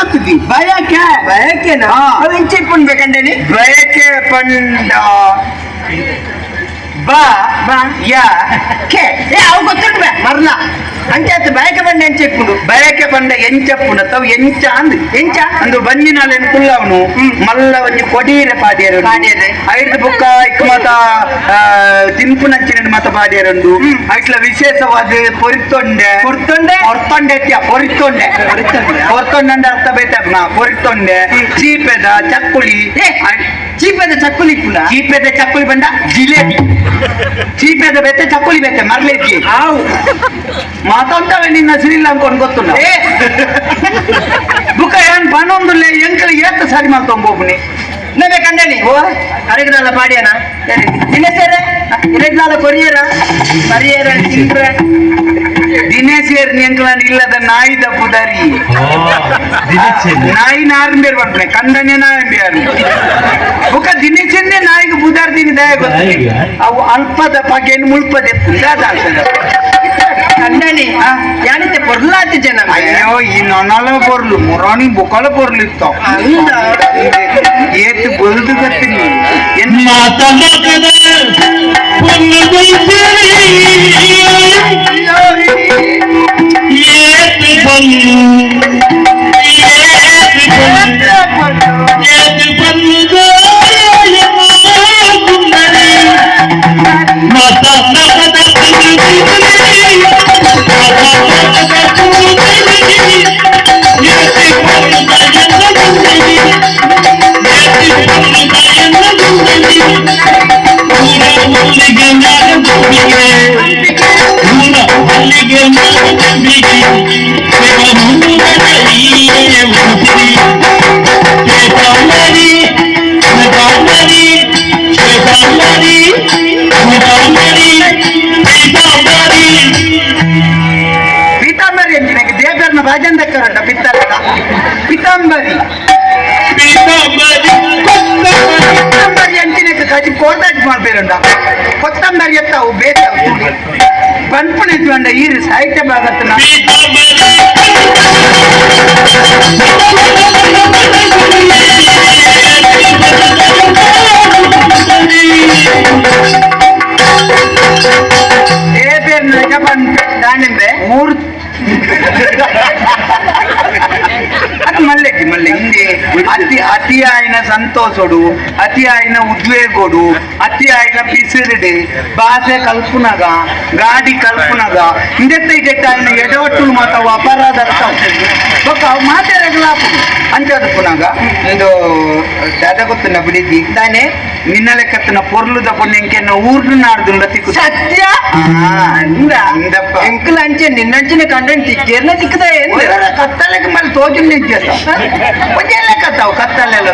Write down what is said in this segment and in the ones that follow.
ಗೊತ್ತಿದ್ದಿ ಬಯಕೆ ಬಯಕೆನಾ? ಹಾ. ಅವು ಎಂಚ ಇಪ್ಪುಂಡು ಬೇಕಂಡೇನಿ? ಬಯಕೆ ಪಂಡ ಬ ಬ. ಯ ಕೆ. ಏ, ಅವು ಗೊತ್ತುಂಟು ಬೇ ಮರ್ಲ ಅಂಚಾತ್ ಬಯಕೆ ಬಂಡೆ ಎಂಚ ಇಪ್ಪುಂಡು? ಬಯಕೆ ಪಂಡ ಎಂಚಪ್ಪುನ ತವ್ ಎಂಚ ಅಂದ್. ಎಂಚ? ಅಂದು ಬಂಜಿನಾಲೆನ್ ಕುಲ್ಲವನು ಮಲ್ಲ ಒಂಜಿ ಕೊಡೀರೆ ಪಾಡ್ಯರು. ಪಾಡ್ಯೆರೆ. ಐದು ಬುಕ್ಕ ಇಕ್ ಮಾತ ತಿನ್ಪುನಂಚಿನ ಮಾತ ಪಾಡ್ಯರುಂಡು. ಐಟ್ಲ ವಿಶೇಷವಾದ ಪೊರಿತೊಂಡೆ. ಪೊರ್ತೊಂಡೆ? ಪೊರ್ತೊಂಡೆ ಅತ್ಯ, ಪೊರಿತೊಂಡೆ. ಪೊರಿತೊಂಡೆ. ಪೊರ್ತೊಂಡೆ ಅಂದ್ರೆ ಅರ್ಥ ಬೇತಾಪ್ನ ಪೊರಿತೊಂಡೆ, ಚೀಪೆದ ಚಕ್ಕುಳಿ. ಏ, ಚೀಪದ ಚಕ್ಕುಲಿ ಇಪ್ಪುಂಡ? ಚೀಪೆದ ಚಕ್ಕುಳಿ ಬಂಡ ಜಿಲೇಬಿ. ಚೀಪೆದ ಬೇತೆ ಚಕ್ಕುಳಿ ಬೇತೆ ಮರ್ಲೇಜಿ. ಆವು. ಮಾತಂತವೆ ನಿನ್ನ ಶ್ರೀಲಂಕೋನ್ ಗೊತ್ತುಂಡ. ಏ. ಬುಕ್ಕ ಏನ್ ಪನೊಂದುಲ್ಲೆ ಎಂಕಲ್ ಏತ ಸರಿ ಮಲ್ತೊಂಬೋಪುನಿ. ನಮೆ ಕಂಡನಿ ಓ. ಅರೆಗ್ದಾಲ ಪಾಡ್ಯನ ದಿನೇಶರ ಇರೆಗ್ದಾಲ ಕೊರಿಯರ ಪರಿಯರ ತಿಂಡ್ರೆ. ದಿನೇಶ್ ಎಂಕಲನ್ ಇಲ್ಲದ ನಾಯಿದ ಪುದರಿ. ನಾಯಿ ನಾರಂಬೇರ್ ಪನ್ಪುನೆ ಕಂದನೆ ನಾರಂಬೇರ್. ಬುಕ್ಕ ದಿನೇಶನ್ನೇ ನಾಯಿಗೆ ಪುದಾರ್ ದಿನ ದಯ ಗೊತ್ತು. ನಾಯಿಗೆ? ಅವು ಅಲ್ಪದ ಪಗೆನ್ ಮುಳ್ಪದೆ ಪುದಾದ. ಕಂಡನಿ ಆ. ಯಾನಿತ್ತೆ ಪೊರ್ಲಾತಿ ಜನ. ಅಯ್ಯೋ, ಈ ನೊಣಲ ಪೊರ್ಲು ಮುರಾಣಿ ಬೊಕಲ ಪೊರ್ಲು ಇತ್ತ. ಅಂದ. ಏತ್ ಬೊಲ್ದು ಗೊತ್ತಿನಿ ಎನ್ನ. ಮಾತನಾಡದ ಏತು ಬಲ್ಲು ಏತು ಬಲ್ಲು ಏತು ಬಲ್ಲು ಮಾತನಾಡದ ಪೀತಾಂಬರಿ ಅಂಚಿನಕ್ಕೆ ದೇವರನ್ನ ಭಜನ್ ದಕ್ಕರಂಟ ಪಿತ್ತಲದ ಪಿತಾಂಬರಿ. ಕೊತ್ತಂಬರಿ ಅಂಚಿನಕ್ಕೆ ಕಜಿ ಕೋಟಾಜ್ ಮಾಡ್ಬೇರಂಡ ಕೊತ್ತಂಬರಿ ಎತ್ತಾವು ಬೇತಾವು ಪನ್ಪುಣೆ ಅಂಡ ಈರು ಸಾಹಿತ್ಯ ಭಾಗತ್ತನ. ದೇವೇರ್ನ ಪನ್ಪೆ ದಾನಿಂಬೆ. ಮೂರು ಅದು ಮಲ್ಲೆಕ್ಕಿ ಮಲ್ಲೆ ಹಿಂದೆ ಅತಿ ಅತಿ ಆಯ್ನ ಸಂತೋಷಡು, ಅತಿ ಆಯ್ನ ಉದ್ವೇಗೋಡು, ಅತಿ ಆಯ್ನ ಪಿಸಿರುಡು, ಭಾಷೆ ಕಲ್ಪುನಗ ಗಾಡಿ ಕಲ್ಪುನಗ ಇಂದೆತ್ತ ಇದೆತ್ತ ಆಯ್ನ ಎಡವಟ್ಟುಲು ಮಾತಾವು ಅಪರಾಧ ಅರ್ಥ ಬೊಕ್ಕ ಅವು ಮಾತಾಡಲಾಪು ಅಂಚಾದ ಪುನಗ ಇಂದು ದಾದ ಗೊತ್ತುನ ಬಿಡಿದಿ. ದಾನೆ? ನಿನ್ನ ಲೆಕ್ಕತ್ತಿನ ಪೊರ್ಲುದ ಪೊಣ್ಣೆಂಕೆನ್ನ ಊರ್ನು ನಾಡ್ದುಂಡ ತಿಕ್ಕು. ಸತ್ಯ? ಅಂದ ಅಂದಪ್ಪ. ಎಂಕುಲ ಅಂಚೆ ನಿನ್ನಂಚಿನ ಕಂಡನ್ ತಿಕ್ಕೇರ್ನ ತಿಕ್ಕದ ಏನು? ಒಳ್ಳೆ ಕತ್ತಲೆಗೆ ಮೇಲೆ ತೋಜು ನಿಜ್ಜತ ಒಂಜೆಲ್ಲ ಕತ್ತಾವು ಕತ್ತಲೆಲ್ಲ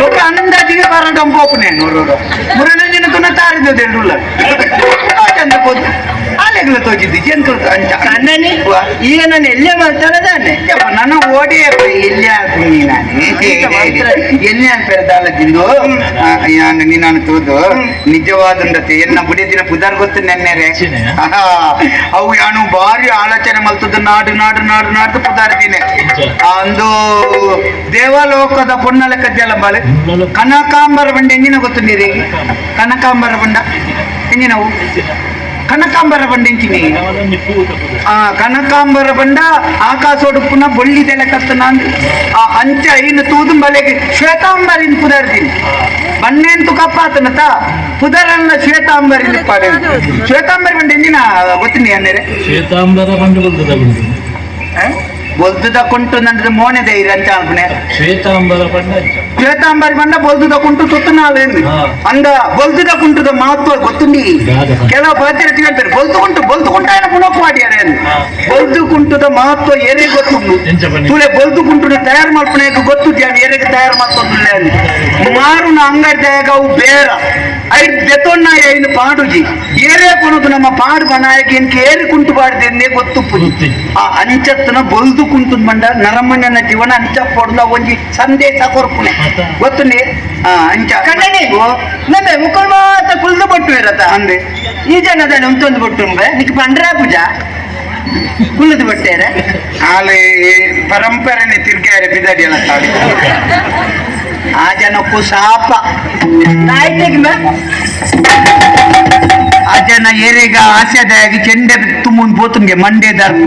ఒక ಅಂದಾಜಿಗೆ ಬರడం ಪೋಪು నేను ಮುರಳಂಜನ ತುನ ತಾರಿದ ದೆಂಡುಲ್ಲ ತೋಜಂದ ಪೋದು ಆಲೆಗ್ಲ ತೋಜಿದ್ದು ಜಂತು ಅಂಚ. ಕಣ್ಣನಿ ಈಗ ನಾನು ಎಲ್ಲೇ ಮಾಡ್ತಾನೆ ದಾನೆ? ಯಪ್ಪ, ನನ್ನ ಓಡಿ ಎಲ್ಲಿ ಹಾಕುನಿ ನಾನು ಎಲ್ಲಿ ಅನ್ಪೇರದಾಲ ದಿಂದು ನೀನು ತೋದು ನಿಜವಾದಂದತೆ ಎನ್ನ ಬುಡಿದಿನ ಪುದಾರ್ ಗೊತ್ತು ನೆನ್ನೆರೆ. ಆಹಾ, ಅವು ಯಾನು ಭಾರಿ ಆಲೋಚನೆ ಮಲ್ತದ್ದು ನಾಡು ನಾಡು ನಾಡು ನಾಡು ಪುದಾರ್ದಿನಿ ಅಂದು ದೇವಲೋಕದ ಪೊನ್ನ ಲೆಕ್ಕದ್ದೆಲ್ಲ ಬಾಳೆ ಕನಕಾಂಬರ ಬಂಡೆ ಎಂಜಿನ ಗೊತ್ತು ನೀರಿ ಕನಕಾಂಬರ ಬಂಡ ಎಂಜಿನವು ಕನಕಾಂಬರ ಬಂಡೆ ಎಂಚಿನಿ ಆ ಕನಕಾಂಬರ ಬಂಡ ಆಕಾಶೋಡುಪ್ಪುನ ಬೊಳ್ಳಿದೆಲೆ ಕತ್ತನ ಆ ಅಂಚ ಇನ್ನು ತೂದು ಬಲೆಗೆ ಶ್ವೇತಾಂಬರಿನ್ ಪುದರ್ದಿನಿ ಬನ್ನೆಂತು ಕಪ್ಪಾತನ ತಾ ಪುದರನ್ನ ಶ್ವೇತಾಂಬರಿನ್ ಪಾಡೆ ಶ್ವೇತಾಂಬರಿ ಬಂಡೆ ಎಂಜಿನ ಗೊತ್ತಿನಿ ಅನ್ನೇರೆ. ಶ್ವೇತಾಂಬರ ಬಂಡು ಬಲ್ತದ ಗುಂಡು. ಬೊಲ್ದುದ ಕುಂಟು ನಂದು ಮೋನೆ ದೈರ ಅಂಚ ಅನ್ಪುನೆ. ಶ್ವೇತಾಂಬರ ಬಂಡ ಅಂಚ. ಶ್ವೇತಾಂಬರಿ ಬಂಡ ಬೊಲ್ದುದ ಕುಂಟು ತುತ್ತನಾಲೇಂದು. ಅಂದ ಬೊಲ್ದುದ ಕುಂಟುದ ಮಹತ್ವ ಗೊತ್ತುಂಡಿ. ಕೆಲವು ಪಾತ್ರೆ ತಿಳ್ತಾರೆ ಬೊಲ್ದು ಕುಂಟು ಬೊಲ್ದು ಕುಂಟ ఆయన ಪುನಕ್ ವಾಡಿಯಾರೆ ಬೊಲ್ದು ಕುಂಟುದ ಮಹತ್ವ ಏರೇ ಗೊತ್ತುಂಡು. ಎಂಚ ಬನ್ನಿ? ತುಲೆ ಬೊಲ್ದು ಕುಂಟುನ ತಯಾರು ಮಲ್ಪುನೇಕ ಗೊತ್ತು ಧ್ಯಾನ ಏರೆಗೆ ತಯಾರು ಮಲ್ತೊಂದುಲ್ಲೆ ಮಾರುನ ಅಂಗಡಿ ಅವು ಬೇರ ಐದು ದೆತೊನ್ನ ಐನು ಪಾಡುಜಿ ಏರೇ ಕೊನದು ನಮ್ಮ ಪಾಡು ಬನಾಯಕ ಎನ್ಕೆ ಏರು ಕುಂಟು ಪಾಡ್ದೆ ಗೊತ್ತುಪ್ಪುಜಿ. ಗೊತ್ತಿಜ್ಜಿ. ಆ ಅಂಚತ್ತನ ಬೊಲ್ದು ಕುಂಟು ಬಂಡ ನರಮಣ್ಯನ ಜೀವನ ಅಂಚ ಪೊಡ್ಲ ಒಂಜಿ ಸಂದೇಶ ಕೊರ್ಪುನೆ. ಮತ್ತ? ಗೊತ್ತುಂಡೆ ಆ ಅಂಚ. ಕಣ್ಣನಿ ಓ, ನಮ್ಮೆ ಮುಕ್ಕಳು ಮಾತ ಕುಲ್ದು ಬೊಟ್ಟು ಇರತ್ತ. ಅಂದೆ. ಈ ಜನ ದಾನೆ ಉಂತೊಂದು ಬೊಟ್ಟು ನಿಕ್ ಪಂಡ್ರಾ ಪೂಜಾ. ಕುಲ್ಲುದು ಬಟ್ಟೆರೆ ಆಲೆ ಪರಂಪರೆನೆ ತಿರ್ಗಾರೆ ಬಿದಡಿ ಎಲ್ಲ ತಾಳಿ ಆ ಜನಕ್ಕೂ ಶಾಪ. ತಾಯ್ತೆಗ್ ಮೇ ಆ ಜನ ಏರಿಗ ಆಸೆದಾಗಿ ಚೆಂಡೆ ತುಂಬುನ್ ಪೋತುನ್ಗೆ ಮಂಡೆ ದರ್ಪು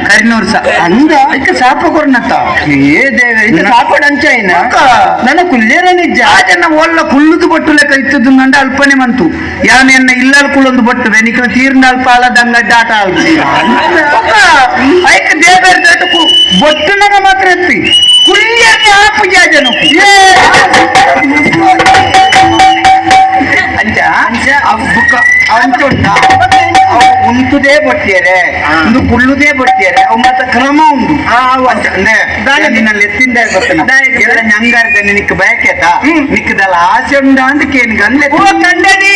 ಕರಿನೂರು ಸ ಅಂದ ಐಕ ಶಾಪ ಕೊರ್ನತ್ತ. ಏ ದೇವ, ಇದು ಸಾಪಡ್ ಅಂಚ ಅಕ್ಕ. ನನ್ನ ಕುಲ್ಲೇರ ನಿಜ. ಆ ಜನ ಒಲ್ಲ ಕುಳ್ಳುದು ಬಟ್ಟು ಲೆಕ್ಕ ಇತ್ತದು ನಂಡ ಅಲ್ಪನೆ ಮಂತು ಯಾನೆನ್ನ ಇಲ್ಲಲ್ ಕುಳ್ಳೊಂದು ಬಟ್ಟು ಬೆನಿಕನ ತೀರ್ನ ಅಲ್ಪ ಅಲ್ಲ ದಂಗ ಆಟ ಐಕ ದೇವೇರ್ ದೊಡ್ಡ ಬೊಟ್ಟುನಗ ಮಾತ್ರ ಎತ್ತಿ ಕುಳ್ಳಿಯಕ್ಕೆ ಆಪು ಜನ ಅಂಚ ಅವು ಬುಕ್ಕ ಅಂಚುಂಡ ಅವು ಉಂಟುದೇ ಬಟ್ಟಿಯರೆ, ಒಂದು ಕುಳ್ಳುದೇ ಬಟ್ಟಿಯರೆ, ಅವು ಮಾತ್ರ ಕ್ರಮ ಉಂಡು. ಅಂಚ ಅಂದ್ರೆ ನಿನ್ನಲ್ಲಿ ಎತ್ತಿಂದ ಗೊತ್ತನ ಎಲ್ಲ ನಂಗಾರ್ದ ನಿನಕ್ಕೆ ಬಯಕೆತ ನಿಕ್ಕದಲ್ಲ ಆಸೆ ಉಂಡ ಅಂತ ಕೇನಿಗೆ ಅಂದೆ. ಓ ಕಂಡನಿ,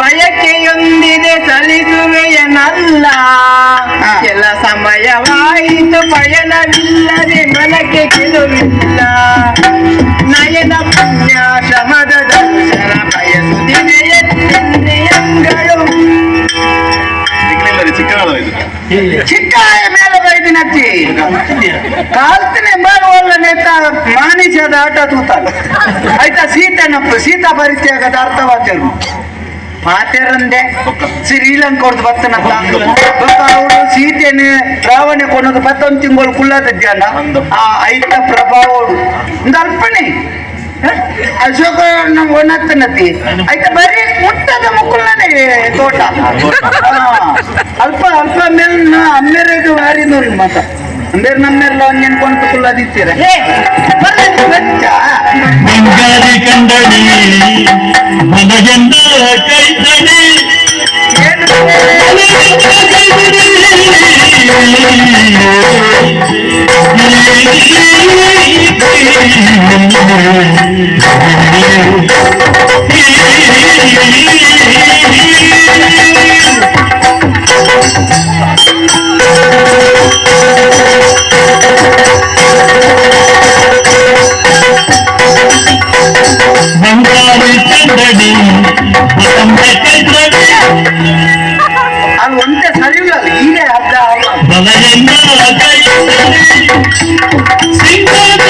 ಬಯಕೆಯೊಂದಿದೆ ಸಲಿಸುವೆಯನಲ್ಲ, ಕೆಲ ಸಮಯವಾಯಿತು ಪಯಣವಿಲ್ಲದೆ ಮನಕ್ಕೆ ಗೆಲುವಿಲ್ಲ, ನಯನ ಪುಣ್ಯಾಶ್ರಮದ ದರ್ಶನ ಬಯಸುತ್ತಿದೆ ಎನ್ನಿಂದ್ರಿಯಗಳು. ಚಿಕ್ಕಾಯ ಮೇಲೆ ಬೈದಿನತ್ತಿ ಕಾಲ್ತಿನ ಮೇಲೆ ಒಳ್ಳೆ ನೇತ ಮಾನಿಷದ ಆಟ ತೂತಾನ ಆಯ್ತಾ. ಸೀತನಪ್ಪ ಸೀತಾ ಪರಿತ್ಯಾಗದ ಅರ್ಥವಾತರು ಪಾತೆರಂದೆ ಶ್ರೀಲಂಕೋರ್ದು ಬತ್ತನಪ್ಪ ಅವಳು ಸೀತೆನೆ ರಾವಣ ಕೊನದು ಪತ್ತೊಂದು ತಿಂಗಳು ಕುಳ್ಳದ ಜನ ಆ ಐತ ಪ್ರಭಾವೋಡು ಒಂದು ಅಲ್ಪನೆ ಅಶೋಕ ಒಣತ್ತನತಿ ಆಯ್ತಾ. ಬರೀ ಮುಟ್ಟದ ಮುಕ್ಕುಲ್ಲನೆ ತೋಟ. ಅಲ್ಪ ಅಲ್ಪ ಮೇಲ್ ಅಮ್ಮೇರೆಗೆ ವಾರಿ ನೋಡಿ ಮತ ಅಂಬೇರ್ ನಮ್ಮೆಲ್ಲ ನೆನ್ಕೊಂಡು ಕುಳ್ಳದಿತ್ತೀರ. ಬಂಗಾರಿ ಕಂಡಡಿ ಮನಗೆಂದ ಕೈತಡಿ. ಬಂಗಾರಿ ಕಂಡಡಿ ಮನಂದ ಕೈತಡಿ. ಅದು ಒಂದೇ ಸರಿ ಇಲ್ಲ, ಈಗ ಅರ್ಧ ಅಲ್ಲ. ಬಲಗೆಂದ ಕೈತಡಿ ಸಿಂಗದ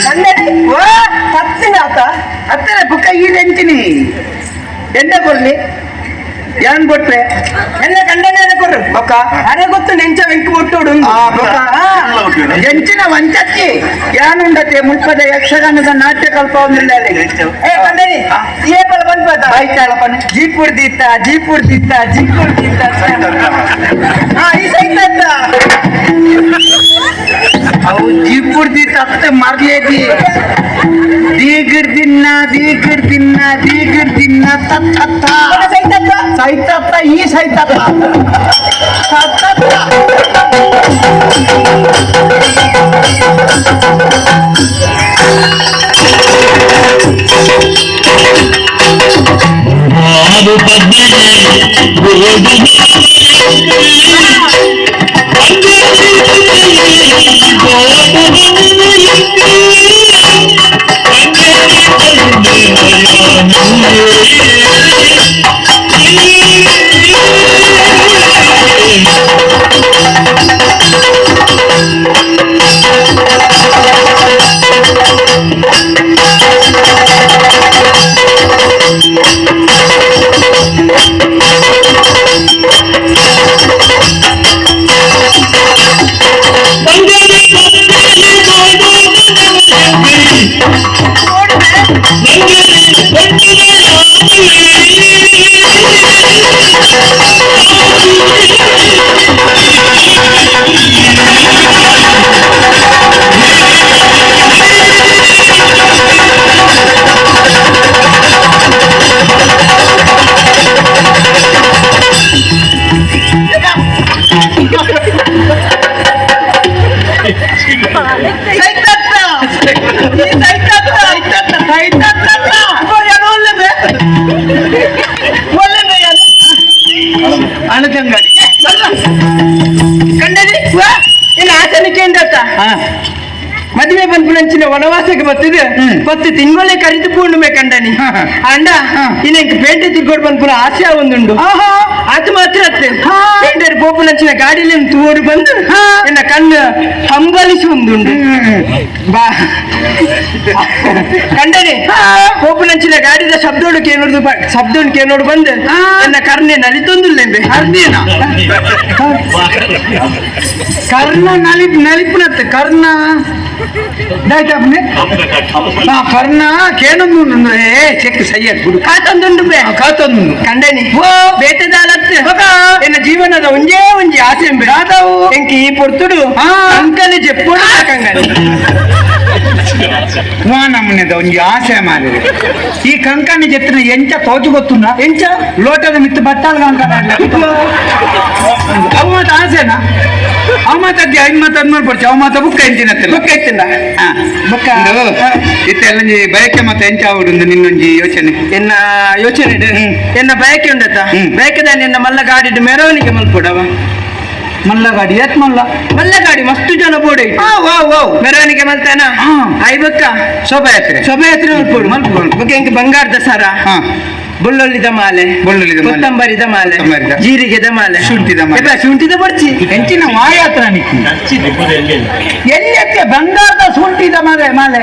ಕಂಡನಿ, ಓ ತತ್ತಿನ ಆತ. ಅತ್ತರೆ ಬುಕ್ಕ ಈ ಎಂಚಿನಿ ಎಂಡ ಕೊರ್ಲಿ ಏನ್ ಕೊಟ್ರೆ? ಎಲ್ಲ ಕಂಡನೆ ಕೊರ್ರು. ಬೊಕ್ಕ ಅರೆ ಗೊತ್ತು ನೆಂಚ ವೆಂಕು ಬೊಟ್ಟೋಡು. ಆ ಬೊಕ್ಕ ಎಂಚಿನ ವಂಚಕ್ಕಿ ಯಾನುಂಡತೆ ಮುಲ್ಪದ ಯಕ್ಷಗಾನದ ನಾಟ್ಯ ಕಲ್ಪ ಒಂದಿಲ್ಲ. ಏ ಕಂಡನಿ, ಏ ಪಲ ಬಂದ್ಪಾತ ಬಾಯ್ತಾಳಪ್ಪನೆ. ಜೀಪುರ್ ದಿತ್ತ ಜೀಪುರ್ ದಿತ್ತ ಜೀಪುರ್ ದಿತ್ತ. ಹಾ, ಈ ಸೈತ ಅವು ಜೀಪುರ್ದಿ ತತ್ತ ಮರ್ಲೇದಿ ದೀಗಿರ್ ದಿನ್ನ ದೀಗಿರ್ ದಿನ್ನ ದೀಗಿರ್ ದಿನ್ನ ತತ್ತ ಸೈತತ್ತ ಸೈತತ್ತ ಈ ಸೈತತ್ತ ತತ್ತ. ಆರು ಪದ್ಮೆ ಸೈತತ್ತ ಈ ಸೈತತ್ತ. ಅಮಾಸೆಗೆ ಬತ್ತಿದೆ 10 ತಿಂಗಳೇ ಕರಿದು ಪೂರ್ಣಿಮೆ ಕಂಡನಿ ಅಂಡ ಇನ್ನೆಂಕ್ ಪೇಂಟೆ ತಿರ್ಗೋಡ್ ಬಂದ್ ಪುನ ಆಸೆ ಒಂದುಂಡು ಅದು ಮಾತ್ರ ಅತ್ತೆ ಪೇಂಟೆ ಪೋಪು ನಂಚಿನ ಗಾಡಿಲಿ ತೋಡು ಬಂದು ಎನ್ನ ಕಣ್ಣು ಹಂಬಲಿಸಿ ಒಂದುಂಡು ಬಾ ಕಂಡನಿ ಪೋಪು ನಂಚಿನ ಗಾಡಿದ ಶಬ್ದೋಡು ಕೇನೋಡು ಶಬ್ದೋಡು ಕೇನೋಡು ಬಂದು ಎನ್ನ ಕರ್ಣೆ ನಲಿತೊಂದುಲ್ಲೆಂಬೆ ಅರ್ದೇನ ಕರ್ಣ ನಲಿಪ್ ನಲಿಪುನತ್ತೆ ಕರ್ಣ ದಾಯ್ತಾಪನೆ ಆ ಕರ್ಣ ಕೇನೊಂದು ಏ ಚೆಕ್ ಸಯ್ಯ ಗುಡು ಕಾತೊಂದುಂಡು ಬೆ ಕಾತೊಂದು ಕಂಡನಿ ಬೇಟೆದಾಲತ್ತೆ ಎನ್ನ ಜೀವನದ ಒಂಜೇ ಒಂಜಿ ಆಸೆ ಎಂಬೆ ದಾದಾವು ಎಂಕಿ ಈ ಪೊರ್ತುಡು ಅಂಕನೆ ಜೆಪ್ಪೋಡು ಕಂಗನಿ ವಾ ನಮ್ಮನೆದ ಒಂಜಿ ಆಸೆ ಮಾರಿದೆ ಈ ಕಂಕಣಿ ಜೆತ್ತಿನ ಎಂಚ ತೋಚು ಗೊತ್ತುಂಡ ಎಂಚ ಲೋಟದ ಮಿತ್ತು ಬಟ್ಟಾಲ್ ಕಂಕಣ ಅವು ಮಾತ ಆಸೆನಾ ಅವ ಮಾತದ್ದಿ ಐನ್ ಮಾತ ಅದ್ಮೇಲೆ ಪಡ್ಚಿ ಅವ ಮಾತ ಬುಕ್ಕ ಎಂಚಿನತ್ತಿಲ್ಲ ಬುಕ್ಕ ಇತ್ತಿಲ್ಲ ಬುಕ್ಕ ಇತ್ತೆಲ್ಲ ಬಯಕೆ ಮತ್ತೆ ಎಂಚ ಆವುಡುಂದು ನಿನ್ನೊಂಜಿ ಯೋಚನೆ ಎನ್ನ ಯೋಚನೆ ಎನ್ನ ಬಯಕೆ ಉಂಡತ್ತ ಬಯಕೆದಾನೆ ಎನ್ನ ಮಲ್ಲ ಗಾಡಿಡ್ ಮೆರವಣಿಗೆ ಮಲ್ಪೊಡವ ಮಲ್ಲ ಗಾಡಿ ಏತ್ ಮಲ್ಲ ಮಲ್ಲ ಗಾಡಿ ಮಸ್ತು ಜನ ಬೋಡೆ ಮೆರವಣಿಗೆ ಮಲ್ತಾನ ಐಬಕ್ಕ ಶೋಭಾಯಾತ್ರೆ ಶೋಭಾಯಾತ್ರೆ ಮಲ್ಪೊಡು ಮಲ್ಪೊಡು. ಬೊಕ್ಕ ಎಂಕ್ ಬಂಗಾರದ ಸರ ಬೊಳ್ಳೊಳ್ಳಿದ ಮಾಲೆ ಬೊಳ್ಳುಳ್ಳಿದ ಮಾಲೆ. ಕೊತ್ತಂಬರಿದ ಮಾಲೆ ಕೊತ್ತಂಬರಿದ. ಜೀರಿಗೆದ ಮಾಲೆ ಶುಂಠಿದ ಮಾಲೆ. ಎಬ್ಬ ಶುಂಠಿದ ಬಡ್ಚಿ ಎಂಚಿನ ವಾಯಾತ್ರ ನಿಕ್ಕಿ ಎಲ್ಲಿ ಬಂಗಾರದ ಶುಂಠಿದ ಮಾಲೆ ಮಾಲೆ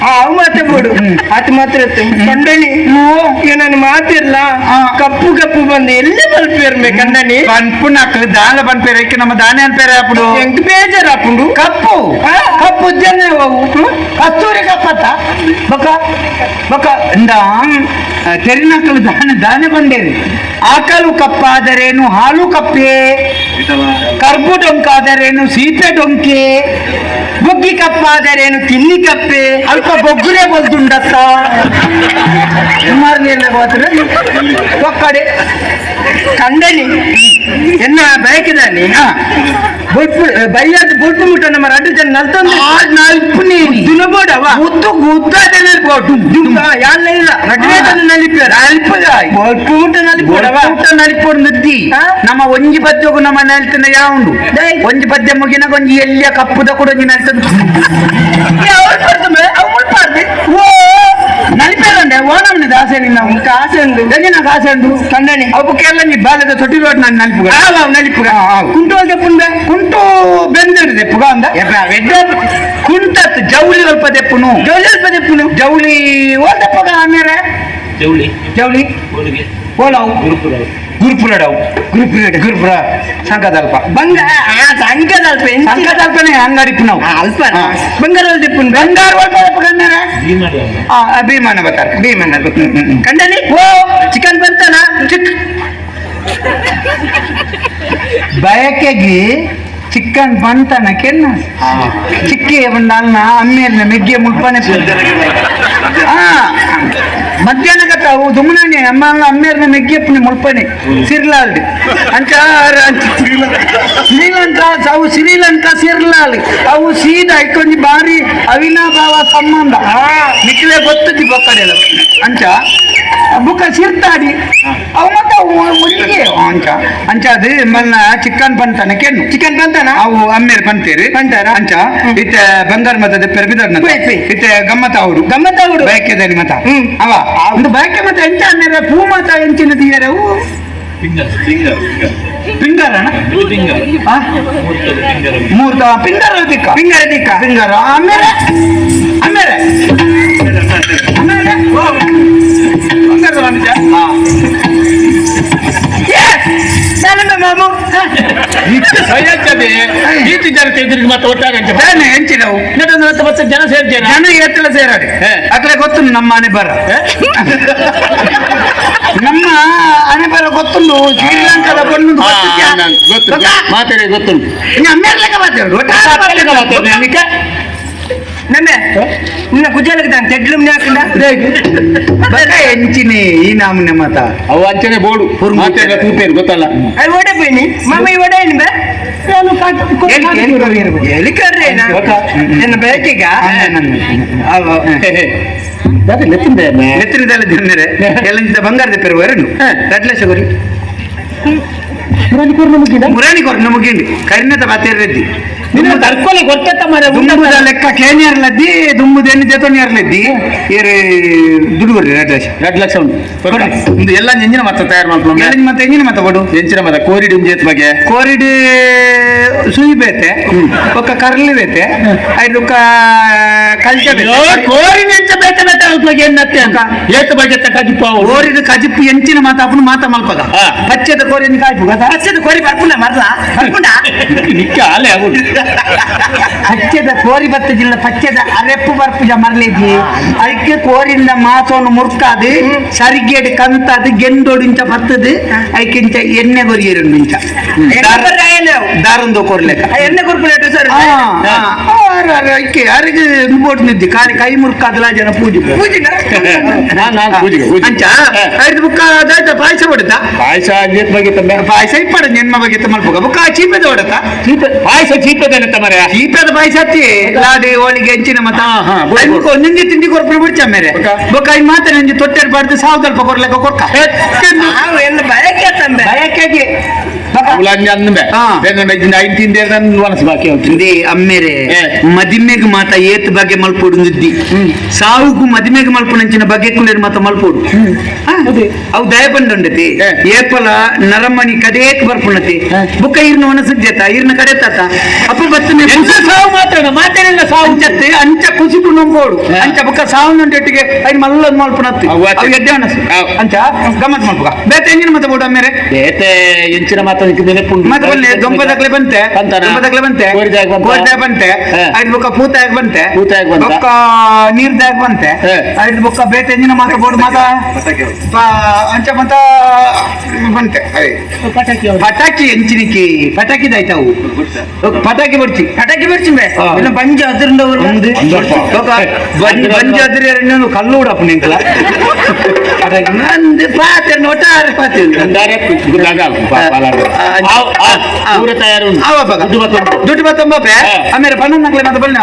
ಅವು ಮಾತ್ರ ಬೋಡು ಆತ ಮಾತ್ರ ಕಂಡನಿ ಈಗ ನಾನು ಮಾತಿರ್ಲ ಕಪ್ಪು ಕಪ್ಪು ಬಂದು ಎಲ್ಲಿ ಮಲ್ಪೇರ್ಮೆ ಕಂಡನಿ ಪನ್ಪುನಕ್ ದಾಲ ಪನ್ಪೇರೆ ಇಕ್ಕ ನಮ್ಮ ದಾನೆ ಅನ್ಪೇರೆ ಅప్పుడు ಎಂಕ್ ಬೇಜಾರಾಪುಂಡು ಕಪ್ಪು ಕಪ್ಪು ಜನ ಕಸ್ತೂರಿ ಕಪ್ಪತ್ತ ಬೊಕ ಬೊಕ ಇಂದ ತೆರಿನಕಲು ದಾನೆ ದಾನೆ ಬಂದೇರಿ ಆಕಲು ಕಪ್ಪಾದರೇನು ಹಾಲು ಕಪ್ಪೆ ಕರ್ಬು ಡೊಂಕಾದರೇನು ಸೀಪೆ ಡೊಂಕೆ ಬುಗ್ಗಿ ಕಪ್ಪಾದರೇನು ಕಿನ್ನಿ ಕಪ್ಪೆ ಅಲ್ಪ ಬೊಗ್ಗುರೆ ಬೊಲ್ದುಂಡತ್ತ ಸುಮಾರು ನೀರ್ಲೆ ಹೋದ್ರೆ ಒಕ್ಕಡೆ ಕಂಡನಿ ಎನ್ನ ಬಯಕಿದಾನಿ ಬೊಲ್ಪು ಬೈಯಾದ ಬೊಲ್ಪು ಮುಟ್ಟ ನಮ್ಮ ರಡ್ಡು ಜನ ನಲ್ತೊಂದು ನಾಲ್ಪು ನೀರಿ ದುನಬೋಡವ ಉದ್ದು ಗುದ್ದದೆ ಯಾಲ್ಲ ಇಲ್ಲ ರಡ್ಡು ಜನ ನಲಿಪಿಯರ್ ಬೊಲ್ಪು ಮುಟ್ಟ ನಲಿಪೋಡವ ನಲಿಪೊಂದುದ್ದಿ ನಮ್ಮ ಒಂಜಿ ಪದ್ಯಗೂ ನಮ್ಮ ನಲ್ತನ ಯಾವುಂಡು ಒಂಜಿ ಪದ್ಯ ಮುಗಿನ ಒಂಜಿ ಎಲ್ಲಿಯ ಕಪ್ಪುದ ಕೂಡ ಒಂಜಿ ನಲ್ತದ ಅವು ಮುಳ್ಪಾರ್ದು ಓ ನಲಿಪೇರಂಡೆ ಓ ನಮ್ಮನೆ ದಾಸೆ ನಿನ್ನ ಆಸೆ ಉಂಡು ಎಂಜಿನ ಕಾಸೆ ಉಂಡು ಕಂಡನಿ ಅವಕ್ಕೆಲ್ಲ ನೀ ಬಾಲದ ತೊಟ್ಟಿ ರೋಡ್ ನಾನು ನಲಿಪುಗ ನಲಿಪುಗ ಆವು. ಕುಂಟೋಲ್ ದೆಪ್ಪುಂಡ ಕುಂಟು ಬೆಂದಿಡಿದೆ ಪುಗ ಅಂದ ಕುಂಟತ್ ಜೌಲಿ ಅಲ್ಪ ದೆಪ್ಪುನು ಜೌಲಿ ಅಲ್ಪ ದೆಪ್ಪುನು ಜೌಲಿ ಓ ದೆಪ್ಪಗ ಆಮೇಲೆ ಜವಳಿ ಜೌಲಿ ಹೋಳಿಗೆ ಓಲಾವು ಗುರುಪುರ ಗುರುಪುರಡವು ಗುರುಪುರ ಗುರುಪುರ ಸಂಕದಲ್ಪ ಬಂಗ ಸಂಕದಲ್ಪ ಸಂಕದಲ್ಪನೆ ಅಂಗಡಿಪುನವು ಅಲ್ಪ ಬಂಗಾರ ದೆಪ್ಪುನು ಬಂಗಾರ ಅಲ್ಪ ದೆಪ್ಪಗ ಆಮೇಲೆ ಭೀಮಡಿ ಆ ಭೀಮನ ಬತ್ತಾರೆ ಭೀಮನ ಕಂಡನಿ ಓ ಚಿಕನ್ ಬಂತಾನ ಚಿಕ್ ಬಯಕೆಗೆ ಚಿಕ್ಕನ್ ಬಂತನ ಕೆನ್ನ ಚಿಕ್ಕಿ ಬಂದಾಲ್ನ ಅಮ್ಮೇಲಿನ ಮೆಗ್ಗೆ ಮುಲ್ಪನೆ ಆ ಮಧ್ಯಾಹ್ನ ಕತ್ತಾವು ದುಮ್ಮನಾಣಿ ಅಮ್ಮ ಅಮ್ಮೇರ್ನ ಮೆಗ್ಗೆಪ್ಪನಿ ಮುಲ್ಪನೆ ಸಿರ್ಲಾಲ್ಡ್ ಅಂಚ ಶ್ರೀಲಂಕಾ ಅವು ಶ್ರೀಲಂಕಾ ಸಿರ್ಲಾಲ್ ಅವು ಸೀದಾ ಇಕ್ಕೊಂಜಿ ಬಾರಿ ಅವಿನಾಭಾವ ಸಂಬಂಧ ನಿಕ್ಲೆ ಗೊತ್ತುಜಿ ಬೊಕ್ಕಡೆಲ್ಲ ಅಂಚ ಬುಕ್ಕ ಸಿರ್ತಾಡಿ ಅವು ಮತ್ತೆ ಒಂಜಿಗೆ ಅಂಚ ಅಂಚ ಅದು ಮನ್ನ ಚಿಕನ್ ಬಂತಾನೆ ಕೆನ್ನು ಚಿಕನ್ ಬಂತಾನ ಅವು ಅಮ್ಮೇರ್ ಬಂತೀರಿ ಬಂತಾರ? ಅಂಚ ಇತ್ತೆ ಬಂಗಾರ ಮತದ ಪೆರ್ಬಿದರ್ನ ಪುಯ್, ಪುಯ್. ಇತ್ತೆ ಗಮ್ಮತ ಅವರು ಗಮ್ಮತ್ತ ಅವಡು ಬಯಕೆదని ಮತ ಹ್ಮ್. ಅವ ಒಂದು ಬಯಕೆ ಮತ ಎಂಚ ಅನ್ನೇರೆ ಪೂ ಮತ ಎಂಚಿನ ತೀಯರೆ ಹೂ ಫಿಂಗರ್ ಫಿಂಗರ್ ಪಿಂಗರಣ ಫಿಂಗರ್ ಆ? ಫಿಂಗರ್ ಮೂರ್ತ ಪಿಂಗರ ದಿಕ್ಕ ಪಿಂಗರ ದಿಕ್ಕ ಪಿಂಗರ ಆಮೇಲೆ ಆಮೇಲೆ ಆಮೇಲೆ ಬಂಗಾರದ ಮನುಷ್ಯ. ಹಾ. ಮಾಮು ಸಯ್ಯತ್ತದೆ ಈತಿ ಜನತೆ ಎದುರಿಗೆ ಮತ್ತೆ ಒಟ್ಟಾಗ ಬೇನೆ ಎಂಚಿನವು ಹತ್ತು ಪತ್ತು ಜನ ಸೇರ್ತೇನೆ ಜನ ಎತ್ತಲ ಸೇರಾಡಿ ಹೇ. ಅಕ್ಲೆ ಗೊತ್ತು ನಮ್ಮ ಹಣೆ ಬರ ನಮ್ಮ ಹಣೆ ಬರ ಗೊತ್ತುಂಡು ಶ್ರೀಲಂಕಾದ ಪೊಣ್ಣು ಗೊತ್ತಿದ್ಯಾ? ಗೊತ್ತು ಗೊತ್ತಾ? ಮಾತಾಡಿ ಗೊತ್ತುಂಟು ಇನ್ನು ಅಮ್ಮೇರ್ಲೆಕ್ಕ ಮಾತಾಡು ಒಟ್ಟಾರೆ ಮಾತಾಡು. ನಮ್ಮೆ ನಿನ್ನ ಕುಜಲಕ್ಕೆ ತಾನು ತೆಡ್ಲು ಹಾಕಂಡ ಬರ ಎಂಚಿನಿ ಈ ನಾಮನೆ ಮಾತ ಅವು ಅಂಚನೆ ಬೋರ್ಡು ಮಾತಾಡ ತೂಪೇರು ಗೊತ್ತಲ್ಲ ಅದು ಓಡೆ ಪೈನಿ ಮಾಮ ಈ ಓಡೆ ಬೇ ಎಲ್ಲಿ ಕರ್ರೇನಾ ನನ್ನ ಬೇಕಿಗ ನೆತ್ತಿನದಲ್ಲ ಜನ್ನರೆ ಎಲ್ಲ ಬಂಗಾರದ ಪೆರು ವರನು ರಡ್ಲ ಶಗುರಿ ಮುರಾನಿ ಕೊರ್ನ ಮುಗಿಂಡ? ಮುರಾನಿ ಕೊರ್ನ ಮುಗಿಂಡಿ ಕರಿನದ ಬಾತೇರ್ರೆದ್ದಿ. ನಿನ್ನ ತರ್ಕೊಲೆ ಗೊತ್ತತ್ತ ಮಾರ್ರೆ. ದುಂಬುದ ಲೆಕ್ಕ ಕೇನಿಯರ್ಲದ್ದಿ, ದುಂಬುದ ಎಣ್ಣೆ ಜತೋನಿಯರ್ಲದ್ದಿ. ಏರು ದುಡ್ಡು ಕೊಡ್ರಿ, 2 ಲಕ್ಷ. 2 ಲಕ್ಷ ಉಂಟು. ಇಂದು ಎಲ್ಲ ಎಂಜಿನ ಮತ್ತೆ ತಯಾರು ಮಾಡ್ಕೊಂಡು. ಎಲ್ಲ ಮತ್ತೆ ಎಂಜಿನ ಮತ್ತೆ ಕೊಡು. ಎಂಚಿನ ಮತ್ತೆ ಕೋರಿಡಿ ಒಂಜಿ ಬಗ್ಗೆ. ಕೋರಿಡ್ ಸುಯಿ ಬೇತೆ, ಬೊಕ್ಕ ಕರ್ಲಿ ಬೇತೆ, ಐದು ಕಲ್ಚ ಬೇತೆ. ಕೋರಿ ಎಂಚ ಬೇತೆ ಬೇತೆ ಬಗ್ಗೆ ಎನ್ನತ್ತೆ ಅಂತ ಏತ ಬಗ್ಗೆ ಕಜಿಪ್ಪ. ಕೋರಿದ ಕಜಿಪ್ಪು ಎಂಚಿನ ಮಾತ ಅಪ್ಪನು ಮಾತ ಮಲ್ಪಗ. ಪಚ್ಚದ ಕೋರಿನ ಕಾಯ್ಪು ಗೊತ್ತಾ? ಪಚ್ಚದ ಕೋರಿ ಬರ್ಪುಂಡ ಮರ್ಲ ಬರ್ಪುಂಡ. ನಿಕ್ಕ ಅಲ್ಲೇ ಆಗುದು. ಪಚ್ಚದ ಕೋರಿ ಬತ್ತ ಜಿಲ್ಲ ಪಚ್ಚದ ಅರೆಪ್ಪು ಬರ್ಪುಜ ಮರ್ಲೇಜಿ. ಅದಕ್ಕೆ ಕೋರಿಂದ ಮಾಸವನ್ನು ಮುರ್ಕಾದು ಸರಿಗೇಡು ಕಂತಾದು ಗೆಂದೋಡು ಇಂಚ ಬರ್ತದೆ. ಐಕಿಂಚ ಎಣ್ಣೆ ಕೊರಿಯರು ಇಂಚ ದಾರಂದು ಕೊರ್ಲೆಕ್ಕ. ಎಣ್ಣೆ ಕೊರ್ಪುನ ಸರ್. ಐಕೆ ಯಾರಿಗೆ ಬೋಟ್ ನಿದ್ದಿ ಕಾರಿ ಕೈ ಮುರ್ಕಾದಲ ಜನ ಪೂಜೆ. ಪೂಜಿನ. ನಾನ್ ನಾನ್ ಪೂಜೆಗೆ ಪೂಜೆ. ಅಂಚ ಐದು ಬುಕ್ಕ ಅದಾಯ್ತ ಪಾಯಸ ಹೊಡೆತ. ಪಾಯಸ ಏತ್ ಬಗ್ಗೆ ತಂದೆ. ಪಾಯಸ ಇಪ್ಪಡ ಜನ್ಮ ಬಗ್ಗೆ ಮಲ್ಪುಗ ಬುಕ್ಕ ಚೀಪೆದ ಹೊಡೆತ. ಚೀಪೆ ಪಾಯಸ ಚೀಪೆದೇನೆ ತಮರೆ. ಚೀಪೆದ ಪಾಯಸ ಹತ್ತಿ ಲಾಡಿ ಹೋಳಿಗೆ ಹೆಂಚಿನ ಮತ. ಹಾ, ಹಾ, ಬುಡು, ಬುಡು. ಒಂದೊಂದು ತಿಂಡಿ ಕೊರ್ಪುನ ಬಿಡ್ಚ ಮೇರೆ. ಬೊಕ್ಕ? ಬೊಕ್ಕ ಈ ಮಾತ ನಂಜಿ ತೊಟ್ಟೆರ್ ಬಾಡ್ದು ಸಾವ್ದಲ್ಪ ಕೊರ್ಲೆಕ್ಕ ಕೊರ್ಕ. ಅವು ಎಲ್ಲ ಬಯಕೆ ತಂಬೆ. ಬಯಕೆಗೆ. ಅವಳಂಜ ಅಂದೆ. ಐದು ತಿಂದೆ ನನ್ನ ಮನಸ್ಸು ಬಾಕಿ ಉಂಟು. ಇಂದೇ ಅಮ್ಮೇರೆ. ಮದಿಮೆಗ್ ಮಾತ ಏತ್ ಬಗ್ಗೆ ಮಲ್ಪೋಡು ನಿದ್ದಿ ಸಾವುಗು ಮದಿಮೆಗ್ ಮಲ್ಪುನಂಚಿನ ಬಗ್ಗೆ ಕುಲೇರ್ ಮಾತ ಮಲ್ಪೋಡು. ಅವು ದಯ ಬಂದುಂಡತಿ. ಏಪಲ ನರಮಣಿ ಕಡೇಕ್ ಬರ್ಪುಣತಿ. ಬುಕ್ಕ ಇರ್ನ ಒಣಸುಜ್ಜತ ಇರ್ನ ಕಡೆ ತಾತ ಅಪ್ಪ ಬತ್ತನೆ. ಎಂತ ಸಾವು ಮಾತ್ರ ಮಾತೇನಿಲ್ಲ ಸಾವು. ಅಂಚತ್ತೆ ಅಂಚ ಕುಸಿಟು ನಂಬೋಡು. ಅಂಚ ಬುಕ್ಕ ಸಾವು ನಂಟೊಟ್ಟಿಗೆ ಐನ್ ಮಲ್ಲೊಂದು ಮಲ್ಪುಣತ್ತಿ. ಅವು ಆತೆ. ಅವು ಎಡ್ಡೆ ಒಣಸು. ಅಂಚ ಗಮ್ಮತ್ ಮಲ್ಪುಗ ಬೇತೆ ಎಂಜಿನ ಮತ್ತೆ ಬೋಡು ಅಮ್ಮೇರೆ. ಬೇತೆ ಎಂಚಿನ ಮಾತ ನೆನಪುಂಡು. ಮತ್ತೆ ಬಲ್ಲೆ ದೊಂಪದಕ್ಲೆ ಬಂತೆ. ಬಂತನಾ? ದೊಂಪದಕ್ಲೆ ಬಂತೆ. ಕೋರಿದಾಗ್ ಬಂತ? ಕೋರಿದಾಗ್ ಬಂತೆ. ಐದು ಬುಕ್ಕ ಪೂತಾಗ್ ಬಂತೆ. ಪೂತಾಗ್ ಬಂತ. ಬೊಕ್ಕ ನೀರ್ದಾಗ ಬಂತೆ. ಐದು ಬುಕ್ಕ ಬೇತೆ ಎಂಜಿನ ಮಾತ ಬೋಡು ಮಾತ ಅಂಚ ಮಂತ ಬಂತೆ ಅದೇ. ಪಟಾಕಿ. ಪಟಾಕಿ ಎಂಚಿನಿಕಿ ಪಟಾಕಿ ದಾಯ್ತಾವು ಪಟಾಕಿ ಬಡ್ಚಿ. ಪಟಾಕಿ ಬರ್ಚಿಂಬೆ. ಹಾ. ಇನ್ನು ಬಂಜ ಅದ್ರಿಂದ. ಒಂದು ಬೊಕ್ಕ ಬಂಜ ಅದ್ರಿ ಇನ್ನೊಂದು ಕಲ್ಲು ಉಡಪ್ಪ ನಿಂಕಲ ಪಟಾಕಿ ನಂದು ಪಾತೆ ಒಟ್ಟಾರೆ ಪಾತೆ. ಅಂದಾರೆ ಗುದ್ದಾಗ ಪೂರ ತಯಾರು ಉಂಟು. ಆವ ಬಗ. ದುಡ್ಡು ಬತ್ತುಂಟು. ದುಡ್ಡು ಬತ್ತೊಂಬಪ್ಪೆ. ಆಮೇಲೆ ಪನ್ನೊಂದು ಮತ್ತೆ ಬಣ್ಣ.